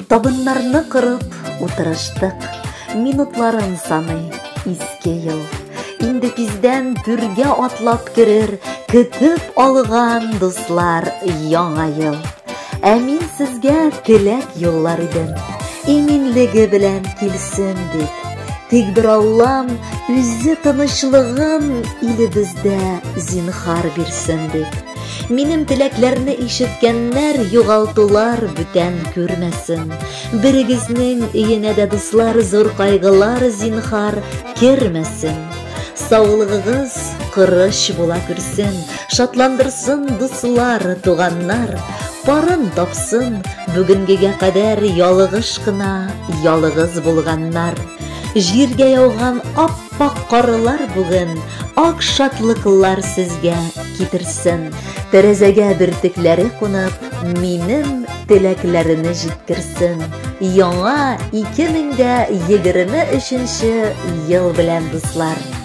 Табыннарны корып утырыштык. Минутларын саный иске ел. Инде тиздән түргә атлап керер, көтеп алган дуслар яңа ел. Ә мин сезгә теләк юллар идем, иминлеге белән килсен дип. Тик бер Аллам үзе тынычлыгын илебездә зинхар бирсен дип. Минем теләкләрне ишеткәннәр югалтулар бүтән күрмәсен. Берегезнең өенә дә дуслар зур кайгылар зинхар кермәсен. Саулыгыгыз корыч була күрсен, шатландырсын дуслар, туганнар. Парын тапсын, бүгенгегә кадәр ялыгыш кына ялыгыз булганнар. Җиргә яуган ап-ак карлар бүген ак шатлыклар сезгә китерсен. Тәрәзәгә бөртекләре кунып, минем теләкләрне җиткерсен. Яңа 2023 ел белән, дуслар!